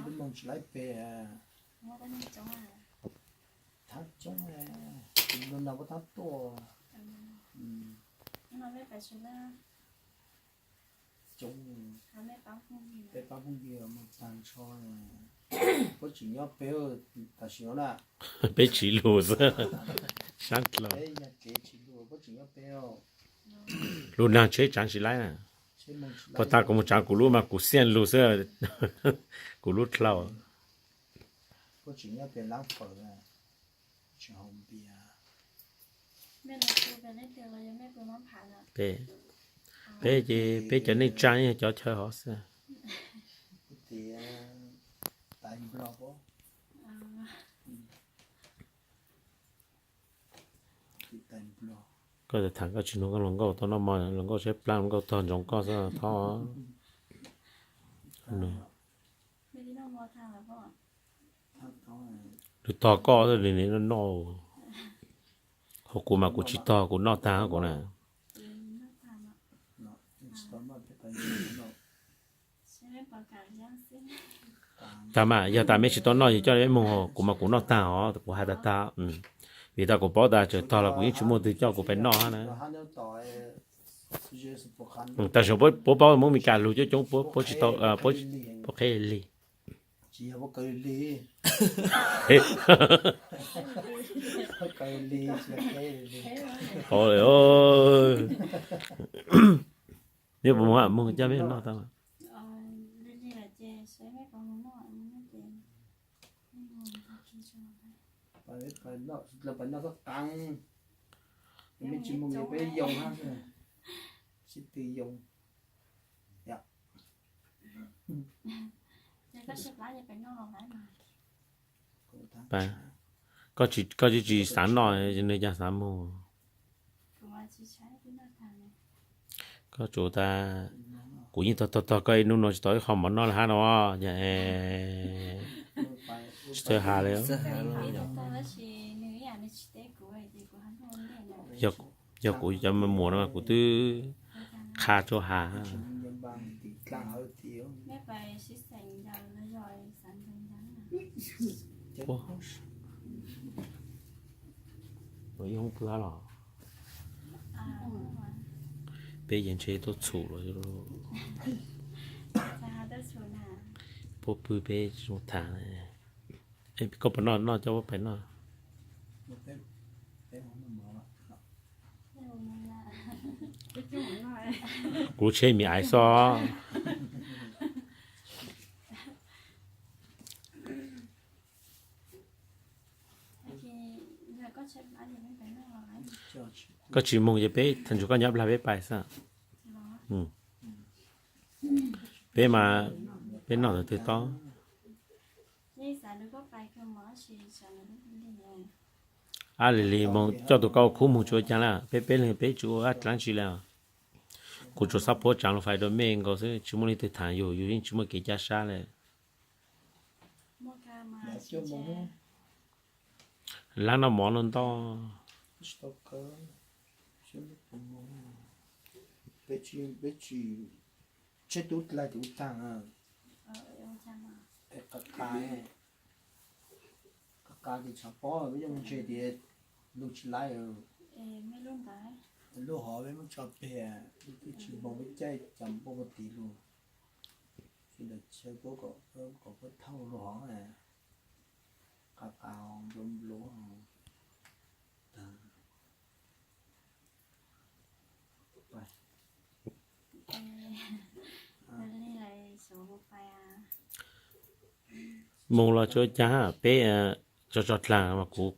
Lub moog tsis laib pem. Thab coob, lub no puab thab tuaj. Coob, peb pab phooj ywg moog taag nrho. Puab tseem nyob peb tam sim no na. Peb tsiv lug xwb, sab dlawg. Lug naag tsheb tsaav tsis laib na. Puag ta kuv moog tsaav kuv lub mas kuv xiaj lug xwb, kuv lub dlau. Peb ces peb cov neej tsaa yog cov chaw hov xwb. Koj thaam koj tsis nug koj hluas nkauj tau noj mov, hluas nkauj tshaib plab, hluas nkauj tog ntsoov koj xwb, thov. Nws tog koj xwb nws noj noj. Ho kuv mas kuv tsis tog kuv noj taag kuv na. Tag mas yog tas meb tsis tau noj yog coj meb moog, kuv mas kuv noj taag os, kuv has tag tag. Vim tas kuv paub tas txawm tog los kuv yeej tsis muaj twg coj kuv pais noj hab na. Tam sim puab paub Hmoob Mes Kas lug coob coob, puab tsis tau, puab qheb lig. Meb puas moog, moog coj meb noj tau. Meb tsis moog peb yoo hab, sib tw yoo. Koj tsis, koj tsis xaav noj, nws caag xaav moog. Koj tsuas tas, kuv yeej tog tog tog koj ib hnub no tsis tau ib qho mov noj le hab no, tsis txawj has li. Yog kuv cov me muam no kuv twb qha rua has. Ib hoob pw hab los? Peb ces ntshe tuaj txhum los. Puab pw peb tsis zoo tham. Koj puas noj, noj coj puab pais noj. Kuv tsheb me aiv xwb. Koj tsis moog ces peb thaam ntsuag koj nyob plag peb pais xwb. Peb mas, peb noj thaum twg tob. Ab, lig lig moog coj tug koj ua khub moog tsis ua caag lawm, peb peb leeg peb tsis ua dlaab tsi lawm. Kuv tsuas xav puab tsaav lus fais rua mej nkaus xwb, tsis muaj leej twg thaam yug, yug yeej tsis muaj kev ca sab lawm. Laab noj mov no ntau. Peb tsis, peb tsis, tsheb tub dlaig tus taag. Qa qa, qa qa ces tshav pob, peb yeej ntse tias lug tsis laib. Lub hov peb muab tso peg, peb tsis npog peb caij cas npog puag tid lug. Sawv daws txhawb puab kom puab thauj lub hov na. Qa qa nplua nplua. Moog los tsis ua caag, peb tso tso dlaag mas kuv